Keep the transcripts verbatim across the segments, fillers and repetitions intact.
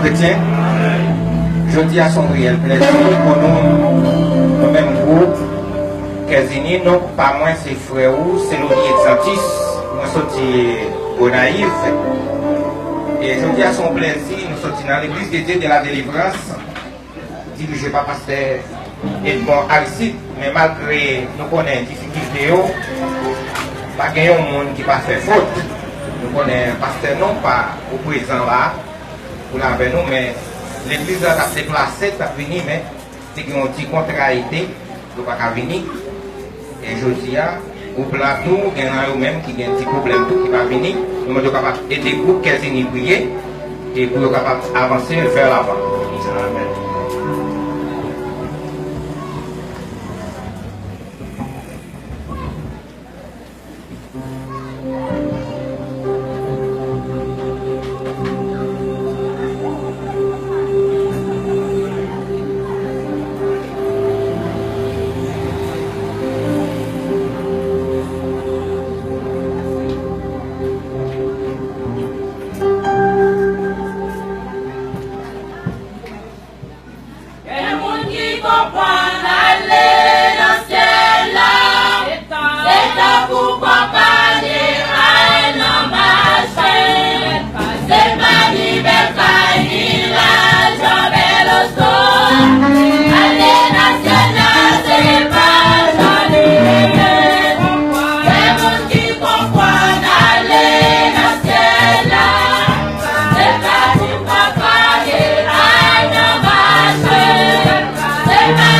Kretyen, jodi a se yon reyèl plèzi pou nou, nou menm gwoup Kèzini. Non pa mwen se frè ou, Seloni Exantus. Mwen soti Gonayiv. E jodi a se yon plèzi, nou soti nan Legliz de Dye de la Delivrans, dirije pa pastè Edmond Aristide, men malgre nou konnen difikilte yo, pa gen yon moun ki pa fè fot. Nou konnen pastè nou pa o prezan la pou l avè nou, men legliz la t ap deplase, t ap vini, men te gen yon ti kontrayite, yo pa ka vini. E jodi a, gwoup la tou, gen nan yo menm ki gen ti pwoblèm tou ki pa vini. Nou mande yo kapab ede gwoup Kèzini priye e pou yo kapab avanse vè lavan. Amèn. Gen moun ki konprann ale nan syèl la, se tankou konpane al nan mache. Se pa ni bèl kay ni lajan bèl oto. Ale nan syèl la, se pa jodi demen. Gen moun ki konprann ale nan syèl la. Se pa ti papa ke al nan mache. Se pa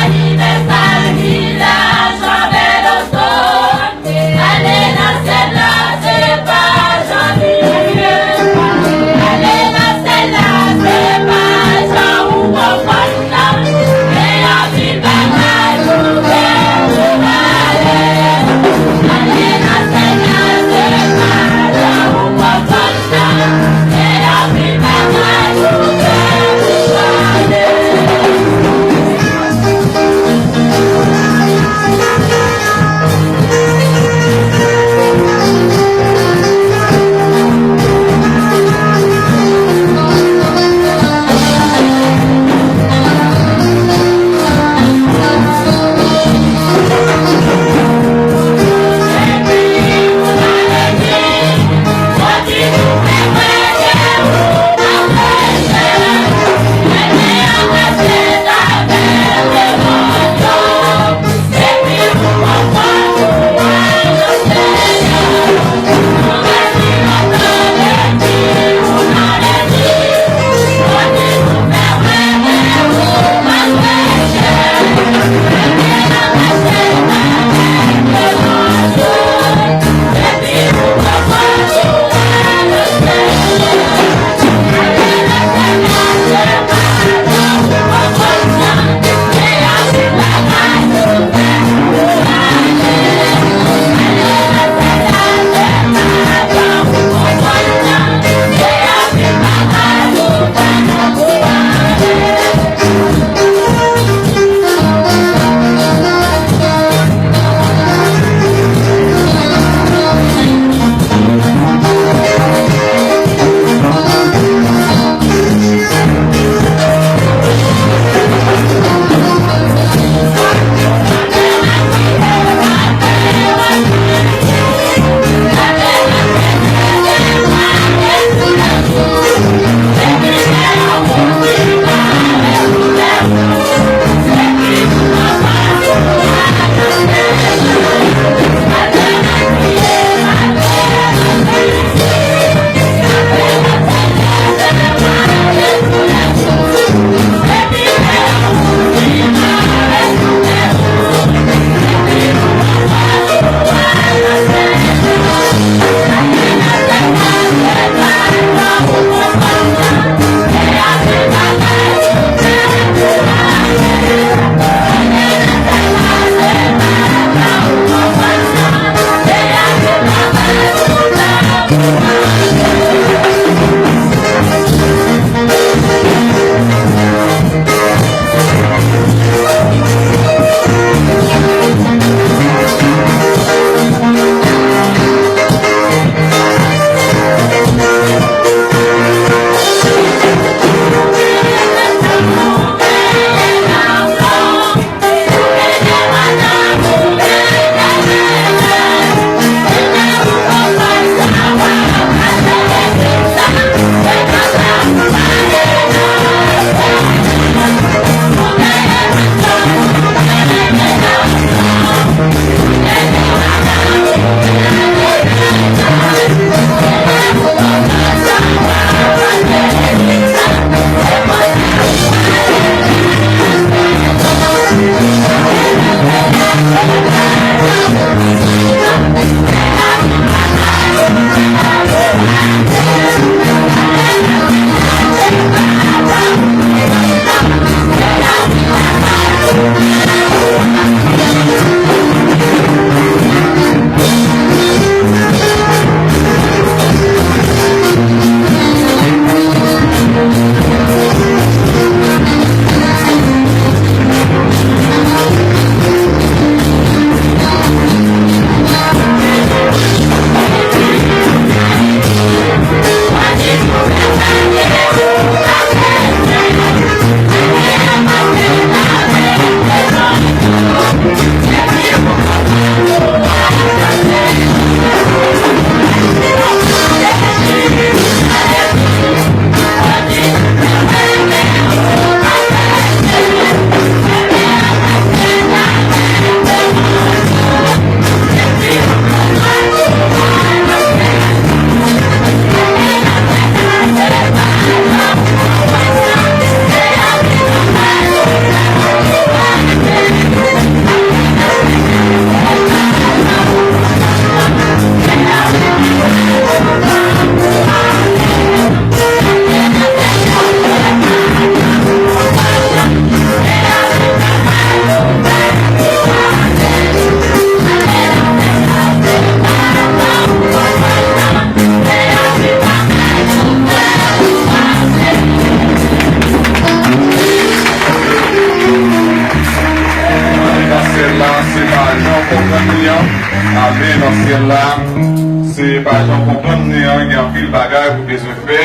Epa jan w konprann li an, gen anpil bagay ou bezwen fè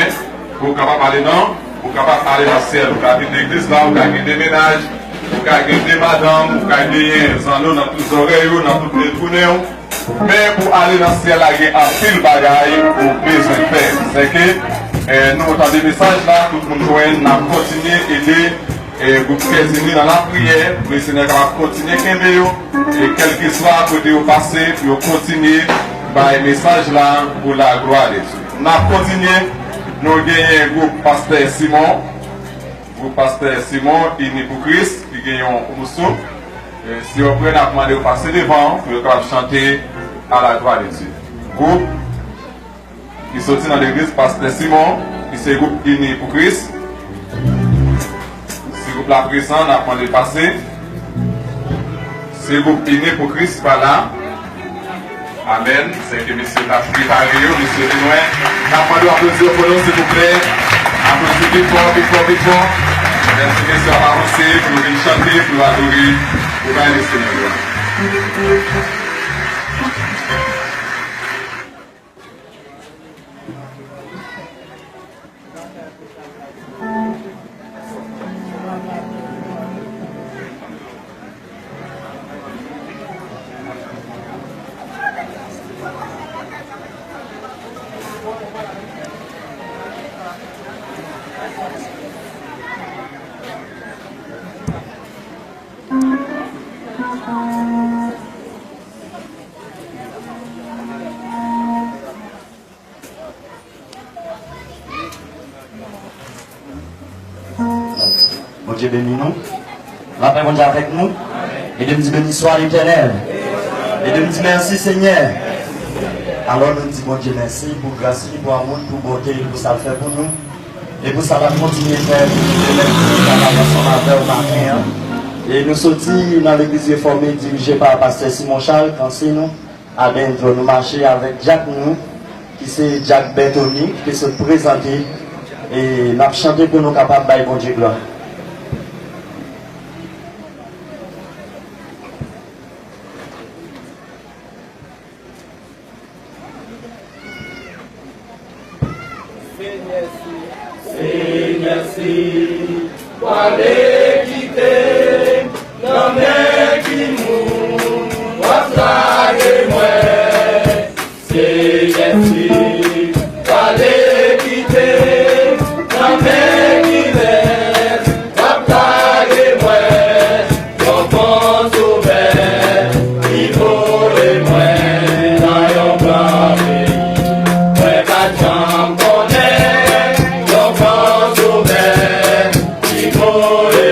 pou w kapab ale nan, pou w kapab ale nan syèl. Ou ka vin legliz la, ou ka gen de mennaj, ou ka gen de madanm, ou ka genyen zanno nan tout zòrèy ou, nan tout lèt tounen w. Men pou ale nan syèl la, gen anpil bagay ou bezwen fè. Sèke, eh, nou tande mesaj la, tout moun jwenn, n ap kontinye ede e gwoup Kèzini nan lapriyè, pou Senyè kapab kontinye kenbe yo, e kèlkeswa kote yo pase, pou yo kontinye bay mesaj la pou laglwa de Dye. N ap kontinye, nou genyen gwoup Pastè Simon, gwoup Pastè Simon, Ini pou Kris, ki gen yon moso. E si yo prè, n ap mande yo pase devan, pou yo kapab chante à la gloire de Dieu. Gwoup ki soti nan legliz Pastè Simon, ki se gwoup Ini pou Kris. Si gwoup la prezan, n ap mande l pase. Si gwoup Ini pou Kris pa la, amèn. Se ke mesye t ap prepare yo, mesye vin wè. N ap mande w aplodi yo pou nou, silvouplè. Aplodi pi fò, pi fò, pi fò. Mèsi, mesye ap avanse pou nou vin chante, pou nou adore, pou bay Lesenyè glwa. Bondye beni nou. Lapè Bondye avèk nou. Ede m di, beni swa Letènèl. Ede m di, mèsi Senyè. Alò, nou di Bondye mèsi pou gras li, pou amou l, pou bonte l, pou sa l fè pou nou. E pou sa l ap kontinye fè pou nou, lè nou kapab ansanm avè w maten an. E nou soti nan legliz refòme dirije pa pastè Simon Charles, kanse nou. Aben, nou mache avèk dyak nou, ki se dyak Bètoni, ki te sot prezante, e n ap chante pou nou kapab bay Bondye glwa. Senyè, si, Senyè, si w ale kite m nan men ki moun w ap lage mwen. Senyè, si w ale kite m nan men kilès w ap lage mwen. Yon bon Sovè ki voye mwen nan yon gran peyi. Mwen pa t janm konnen yon bon Sovè ki voye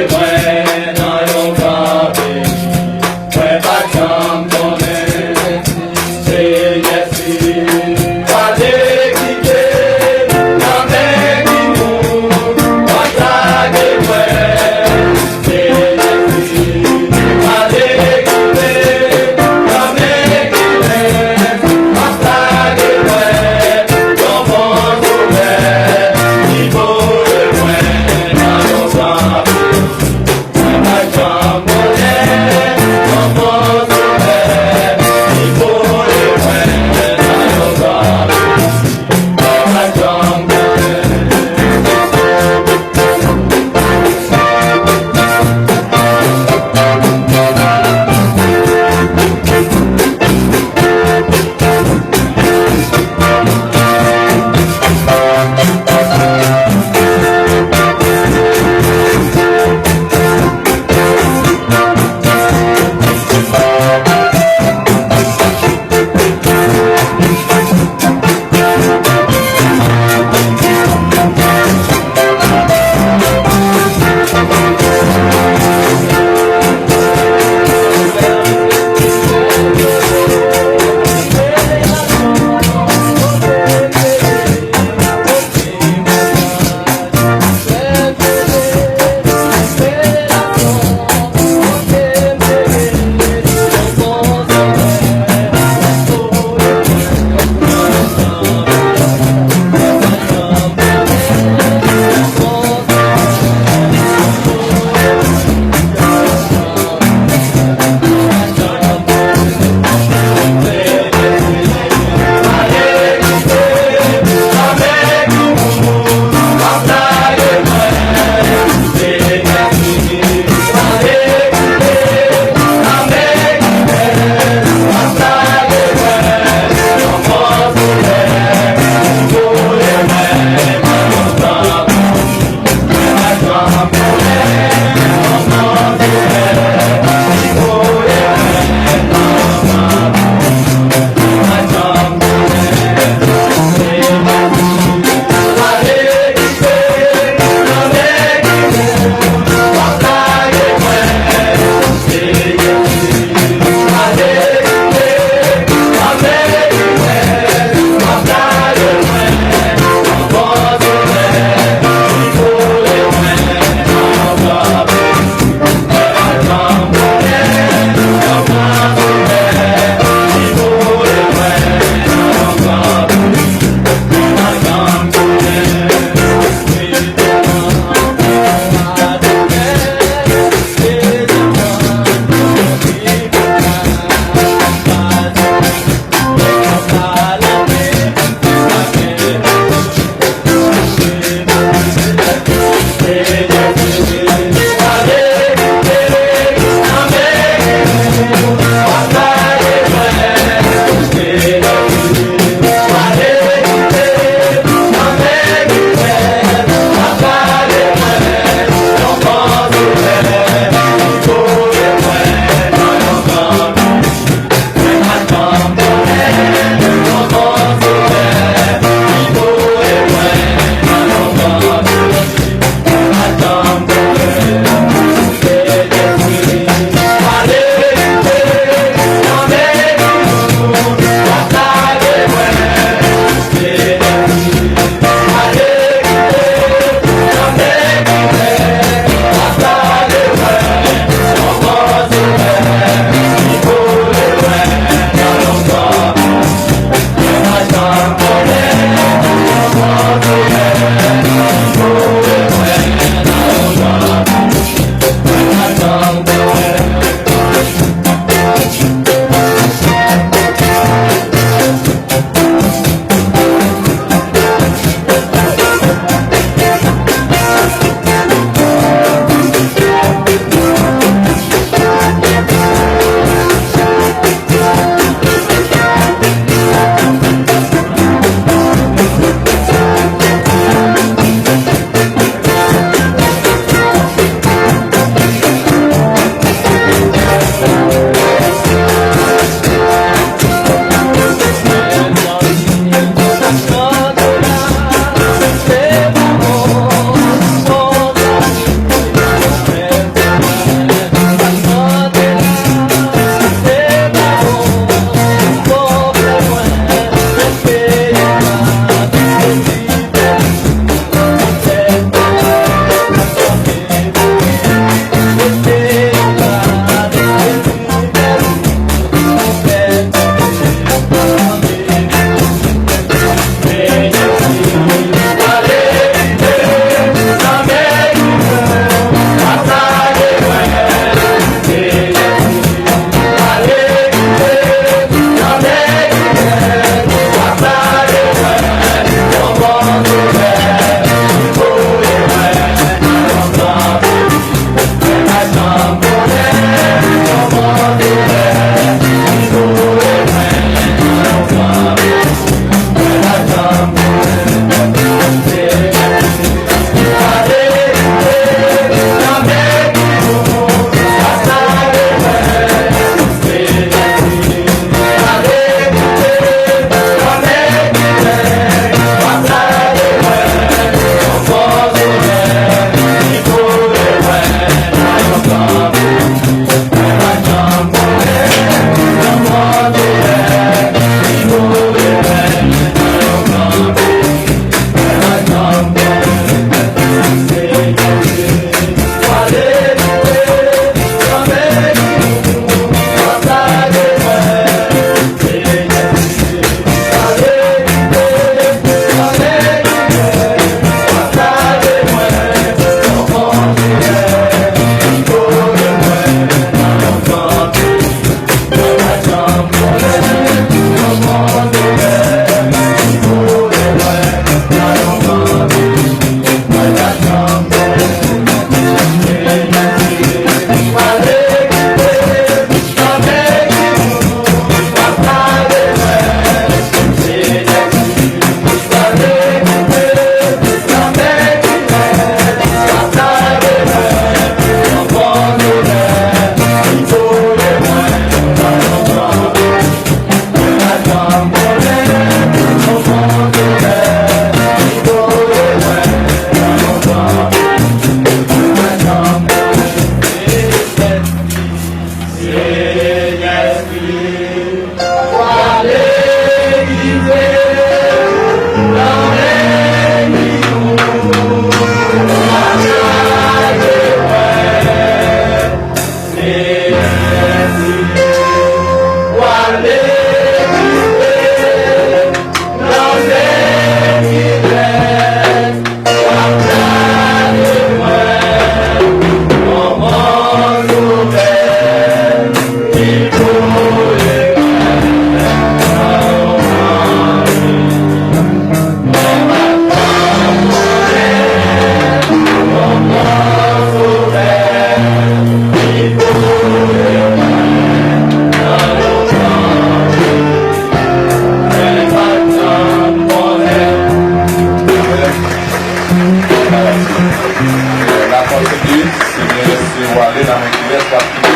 Pou ale nan men kilès l ap kite.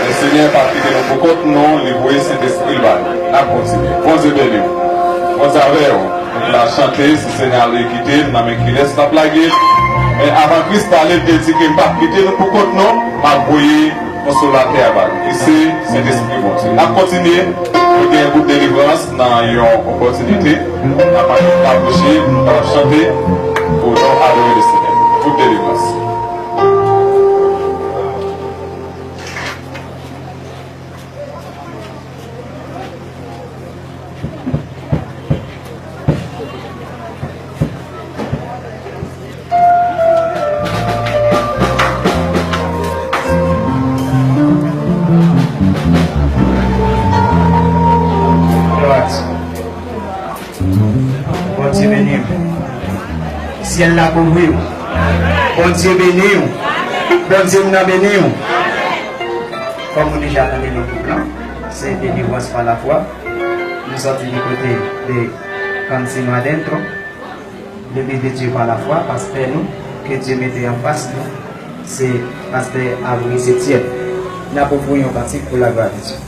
Lesenyè p ap kite nou poukont nou, li voye Sentespri l ba nou. N ap kontinye. Bondye beni w. Bondye avè w. Nou la chante, se Senyè a li kite, nan men kilès l ap lage. Men avan Kris t ale, l te di ke m p ap kite nou poukont nou, m ap voye Konsolatè a ba nou. E se Sentespri Bondye. N ap kontinye. Nou gen bout delivrans nan yon opòtinite. Avan nou apwoche, nou pral chante pou nou adore Lesenyè. Bout delivrans. Glwa a Dye. Bondye beni w. Syèl la kouvri w. Bondye beni w. Bondye m nan beni w. Kòm ou deja tande nan gwoup lan, se delivrans pa lafwa. Nou sòti di kote de Cancino Adentro. L'église de Dieu par la foi, pastè nou, ke Dye mete anfas nou, se pastè Avery Etienne. N ap ofri yon kantik pou laglwa de Dye.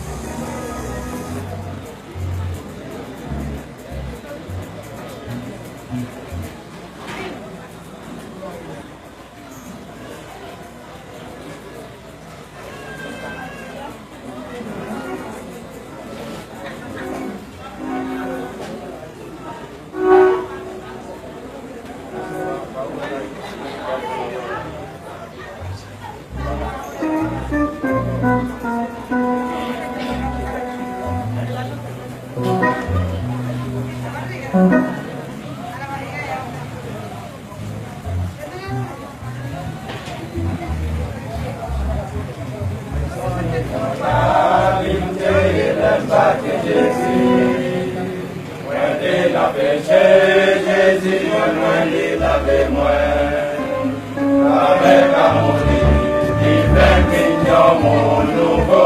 Mwen te nan peche, Jezi jwenn mwen, li lave mwen. Avèk amou li, li fè m vin yon moun nouvo.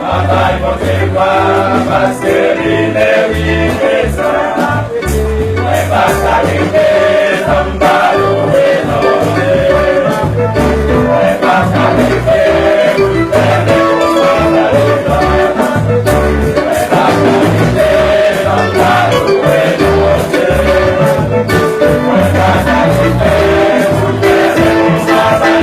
Travay Bondye pa, paske li merite sa. Mwen pa ka rive san m pa louwe non li. Mwen pa ka rive pou m fè travay li. Mwen pa ka rive san m pa louwe non Bondye. Mwen pa ka rive pou m fè travay li.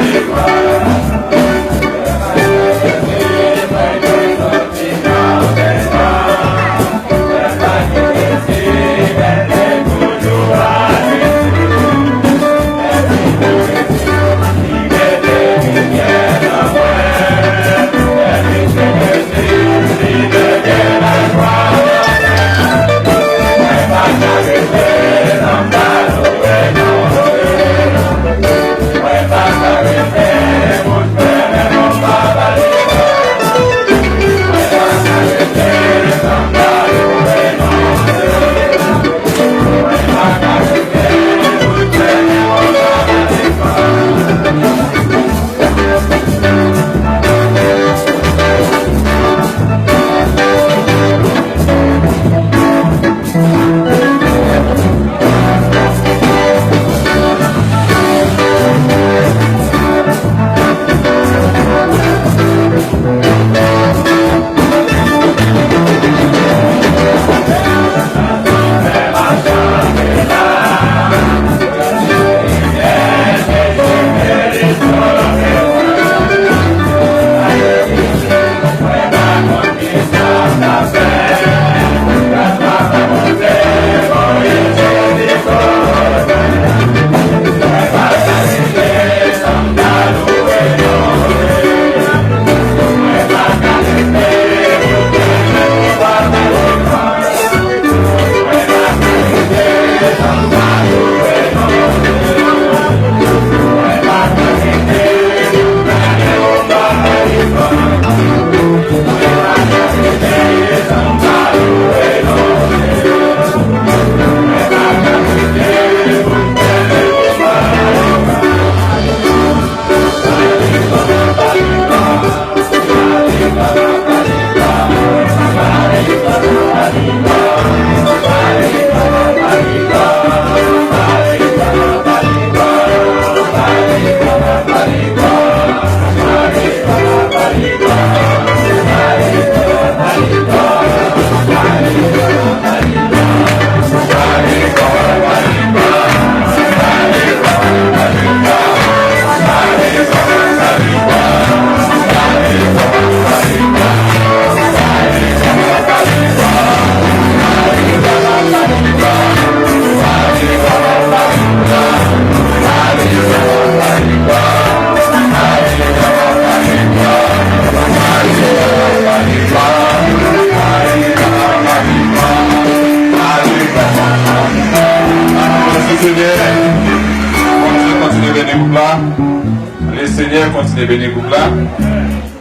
Ke Senyè kontinye beni gwoup la.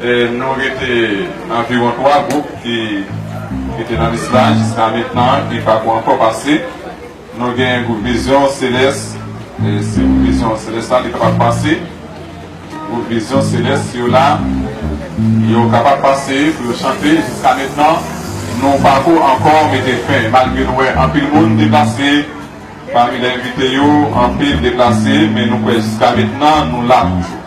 E nou rete anviwon twa gwoup ki, ki te nan lis la jiska mentnan, ki pako ankò pase. Nou gen gwoup Vizyon Selès. E se gwoup Vizyon Selès la, li kapab pase. Gwoup Vizyon Selès yo la, yo kapab pase pou yo chante. Jiska mentnan, nou pako ankò mete fen, malgre nou wè anpil moun deplase. Pami lè envite yo, anpil deplase, men nou kwè jiska mentnan, nou la toujou.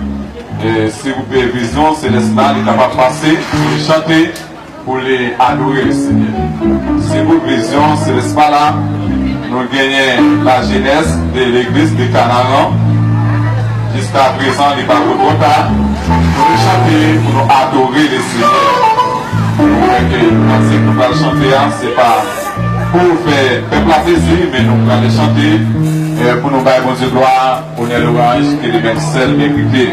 E, si gwoup Vizyon Selès la, li kapab pase, pou li chante, pou li adore Lesenyè. Si gwoup Vizyon Selès pa la, nou genyen lajenès de legliz de Kanaran. Jiska prezan, li pa twò ta. Pou nou chante, pou nou adore Lesenyè. Nou kwè ke kantik nou pral chante a, se pa pou fè pèp la plezi, men nou prale chante, eh, pou nou bay Bondye glwa, onè, lwanj ke li menm sèl merite.